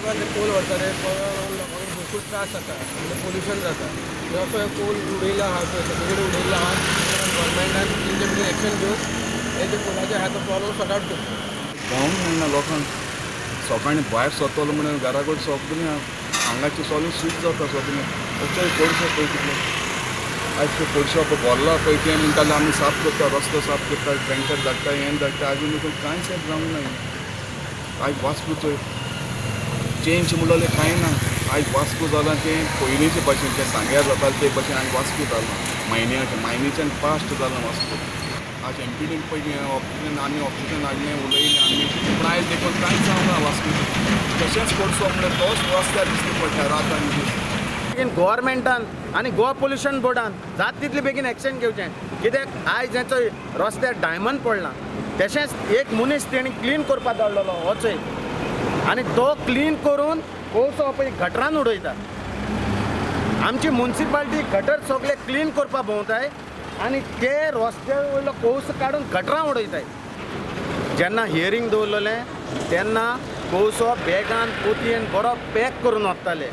ट्रकान ते कोल व्हरता ते कोला लागून लोकांक भरपूर त्रास जाता आनी पोल्युशन जाता. असो हे कोल उडयला आहा पळय, सगळे कडेन उडयल्लो आहा. गव्हर्मेंटान तेंचे भितर एक्शन घेवन हे जे कोलाचे आहा तो प्रॉब्लम सॉर्ट आवट करचो. भोंवंक मेळना लोकांक. सकाळीं भायर सरतलो म्हणून घरा कडेन सगळें आंगाचें सगळें सूज जाता सगळें. अशें कोळसो पळय कितलो आयज तो कोळसो पळय भरला पळय, ते म्हणटाले आमी साफ करता, रस्तो साफ करता, टँकर धाडटा, हें धाडटा, आजून देखून कांयच जावंक ना. आयज वास्को चोय चेंज म्हणलें कांय ना. आयज वास्को जालां तें पयलींचे भाशेन, तें सांग्यार जातालें ते भाशेन आयज वास्को जालां. मायनिंगाचें मायनीच्यान पास्ट जालां वास्को. आज एमपीडीन पयलीं ऑप्शन आमी ऑप्शन हाडलें, उलयलें आमी, पूण आयज देखून कांयच जावंक ना वास्को. तशेंच कोळसो म्हणल्यार तोच रस्त्यार दिश्टी पडटा रात आनी दीस. बेगीन गव्हर्मेंटान आनी गोवा पोल्युशन बोर्डान जात तितली बेगीन एक्शन घेवचें, कित्याक आयज हेचो रस्त्यार डायमंड पडला. तशेंच एक मनीस तेणी क्लीन करपाक धाडलेलो हो चोय, आनी तो क्लीन करून कोळसो पळय गटरान उडयता. आमची मुन्सिपाल्टी गटर सगळे क्लीन करपाक भोंवताय आनी ते रस्त्या वयलो कोळसो काडून गटरां उडयताय. जेन्ना हियरींग दवरलेलें तेन्ना कोळसो बॅगान पोतयेन बरो पॅक करून वताले,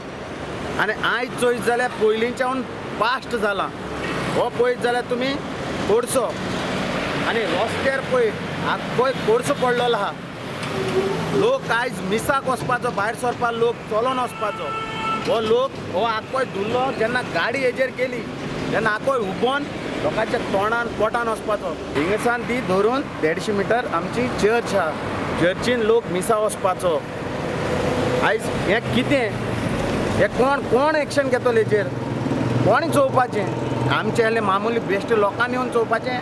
आनी आयज चोयत जाल्यार पयलींच्यान पास्ट जाला. हो पळयत जाल्यार तुमी कोळसो आनी रस्त्यार पळय आख्खोय कोळसो पडलेलो आहा. लोक आयज मिसाक वचपाचो, भायर सरपाक लोक चलोन वचपाचो. हो लोक हो आख्खोय धुल्लो जेन्ना गाडी हेजेर गेली तेन्ना आख्खोय उबोन लोकांच्या तोंडान पोटान वचपाचो. हिंगसान ती धरून 150 मिटर आमची चर्च आहा, चर्चीन लोक मिसा वचपाचो. आयज हें कितें, हे कोण कोण एक्शन घेतलो हेजेर? कोण चोवपाचें? आमचे आहले मामुली बेश्टे लोकांनी येवन चोवपाचें,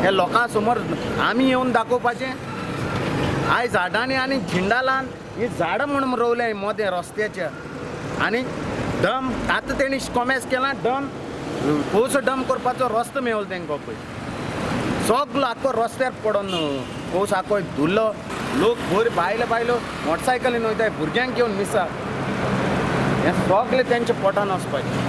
हे लोकां समोर आमी येवन दाखोवपाचें. आयज झाडांनी आनी झिंडालान ही झाडां म्हूण रोवल्या मोदें रस्त्याच्या, आनी डम आतां तेणी कोमेस केलां, डम कोळसो डम करपाचो रस्तो मेवलो तेंकां. पळय सगलो आख्खो रस्त्यार पडोन कोळसो आख्खो धुल्लो. लोक बरी बायलो बायलो मोटरसायकलीन वयताय भुरग्यांक घेवन मिसा. हें सगळें तेंच्या पोटान वचपाचें.